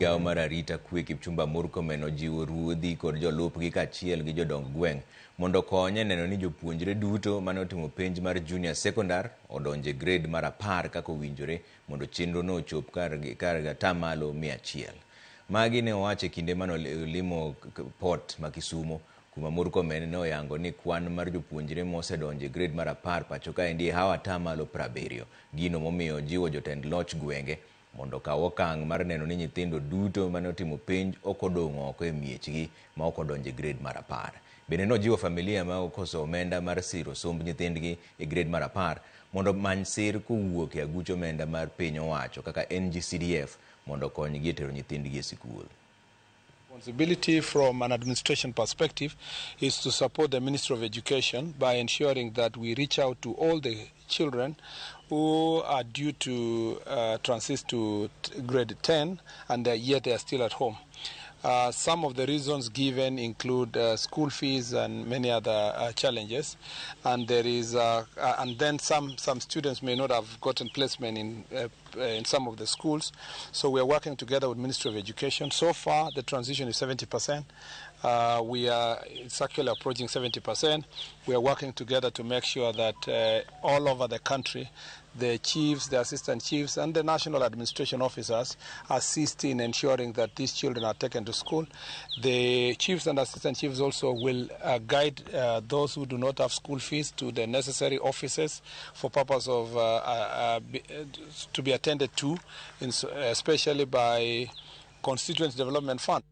Migawo mar arita kwe Kipchumba Murkomen ojiwo ruodhi kod jolupgi kaachiel gi jodong gweng' mondo okony e neno ni jopuonjre duto mane otimo penj mar junior secondar odonjo e grade mar 10 kaka owinjore mondo chenrono ochop kar 100%. Magi ne owacho e kinde mane olimo port ma Kisumo kuma Murkomen ne oyango ni kwan mar jopuonjre mosedonjo e grade mar 10 pacho kaendi hawo 70%. Gino momiyo ojiwo jotend loch gwenge mondo okaw okang' mar neno ni nyithindo duto mane otimo penj ok odong' oko e miechgi ma ok odonjo e grade mar 10. Bende nojiwo familia ma okoso omenda mar siro somb nyithindgi e grade mar 10 mondo omany sir kowuok e aguch omenda mar piny owacho kaka NGCDF mondo okonygi e tero nyithindgi e sikul. Responsibility from an administration perspective is to support the Ministry of Education by ensuring that we reach out to all the children who are due to transit to grade 10 and yet they are still at home. Some of the reasons given include school fees and many other challenges, and there is, and then some students may not have gotten placement in some of the schools. So we are working together with Ministry of Education. So far, the transition is 70%. It's actually approaching 70%. We are working together to make sure that all over the country, the chiefs, the assistant chiefs, and the national administration officers assist in ensuring that these children are taken to school. The chiefs and assistant chiefs also will guide those who do not have school fees to the necessary offices for purpose of to be attended to, especially by Constituent Development Fund.